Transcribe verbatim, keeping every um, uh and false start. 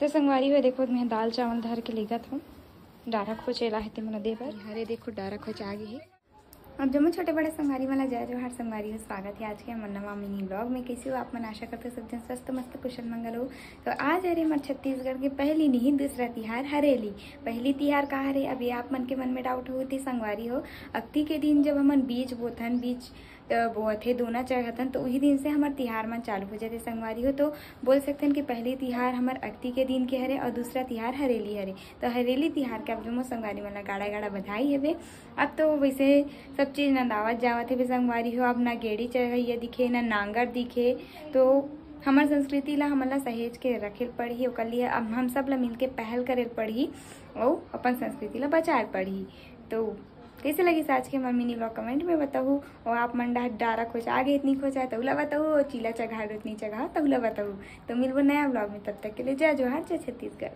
तो संगवारी हो, देखो, मैं दाल चावल धर के लेगत हूँ। डारा खोचे ला हे ते मोला दे बर। हरे देखो, डारा खोच आ गे हे। अब जम्मो छोटे बड़े संगवारी मन ला जय जोहार। संगवारी हो, स्वागत हे आज के हमर नवा mini vlog में। कैसे हो आप मन? आशा करते सब जन स्वस्थ, मस्त, कुशल, मंगल हो। तो आज हरे हमर छत्तीसगढ़ के पहली नहीं, दूसरा तिहार हरेली। पहली तिहार का हरे, अभी आप मन के मन में doubt होही संगवारी हो। अक्ती के दिन जब हमन बीज बोथन, बीज अ, बोथे, दोना चढ़ाथन, तो उही दिन से हमर तिहार मन चालू हो जाथे संगवारी हो। तो बोल सकथन कि पहली तिहार हमर अक्ती के दिन के हरे और दूसरा तिहार हरेली हरे। तो हरेली तिहार के आप जम्मो संगवारी मन ला गाड़ा गाड़ा बधाई हवे। अब तो वैसे सब चीज नंदावत जावत हवे संगवारी हो। अब ना गेड़ी चढ़इया दिखे, ना नांगर दिखे। तो हमर संस्कृति ला हमन ला सहेज के रखे ल पड़ही, ओकर लिए अब हम सब ला मिलके पहल करे ल पड़ही और अपन संस्कृति ला बचाए ल पड़ही। तो कैसे लगिस आज के हमर mini vlog, comment में बताहू। और आप मन डा-, डारा खोच आ गे इतनी खोच आए, तहू ला बताहू, और चीला चघा इतनी चघा, तहू ला बताहू। तो मिलबो नया vlog में, तब तक के लिए जय जोहार, जय छत्तीसगढ़।